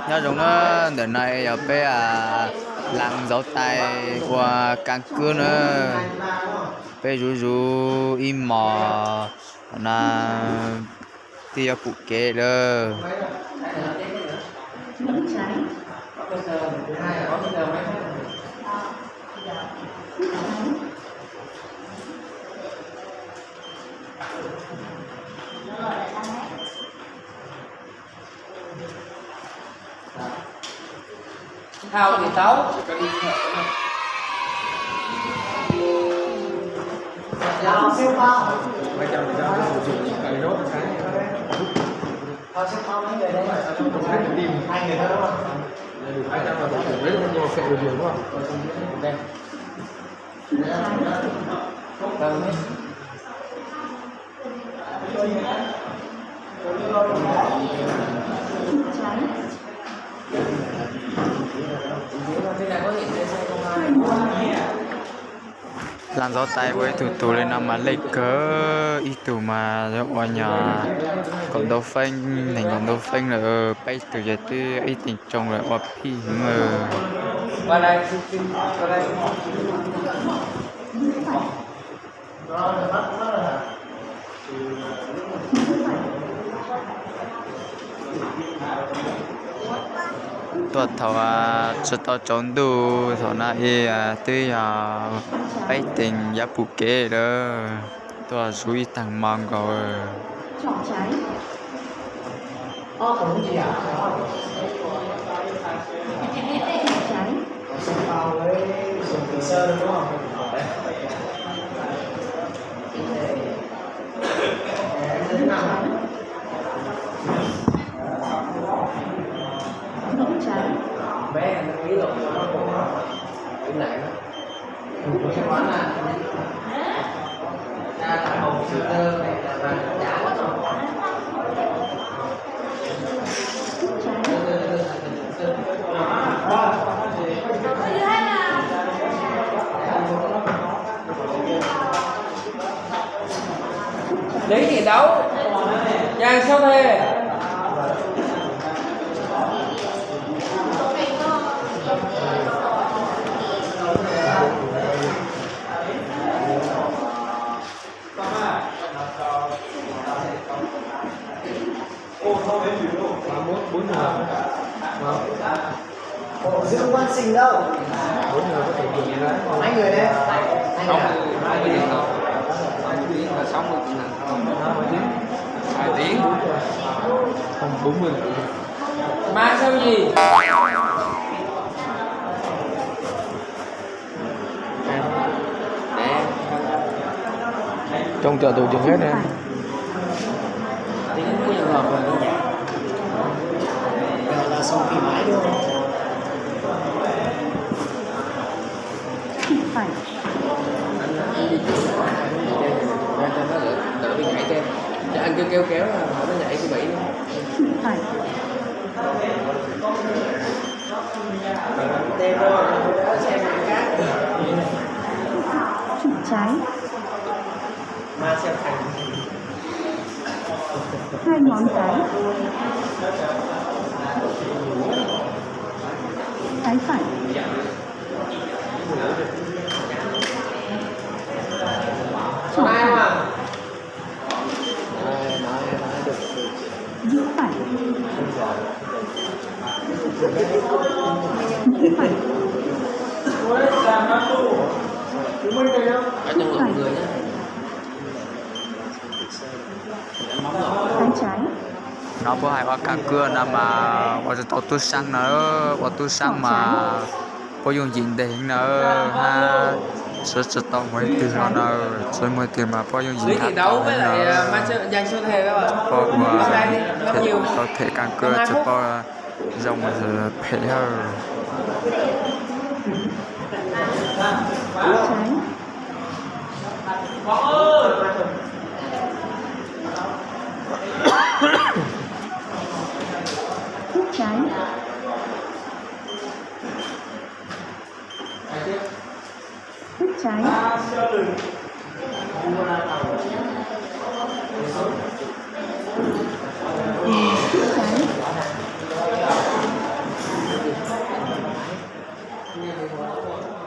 Nyob zoo na, ntawm no yog peb las ntxauv tais ua kab kwb na. Peb zuv zuv ib hmos no twb yuav pum kev lawm. Hao thì tấu. Hai người đó đúng không? Đây. Las ntxauv tais ua ib tug tug li no mas lej kawg, ib tug mas ua nyuag kaum ntau feeb, nees nkaum ntau feeb lawm, peb tug ces twb ib teev tsoo lawm, ua pij heev lawm. Tuaj thaum tsis tau tsaus ntuj, thaum no ib twb yog peb teev yuav pum kev lawm, tuaj zuv ib tag hmo nkaus. Lý thì đấu. Giang số thề. Ủa, dưỡng bác sinh đâu? Mấy người đấy? Hai tiếng là sáu mươi triệu. Hai tiếng. Không, bốn mươi. Mà sao gì? Trong chợ tủ trường hết nè. Anh kêu kéo kéo là nó nhảy cái bẫy. Phải. Cụm trái. Hai ngón cái. Trái phải. Trỏ phải. Giữa phải. Giữa phải. Phải. Tay trái. No puab hais ua kab kwb no mas ua tsis tau tub saab na, ua tub saab mas puab yooj yim ntev heev na, hab tsis tau muaj ib tug no na, tsis muaj ib tug mas puab yooj yim hab tau heev na. Puab ua phem tau phem kab kwb tsis paub zoo mas phem hawb. Khúc trái. Khúc trái. Ces ua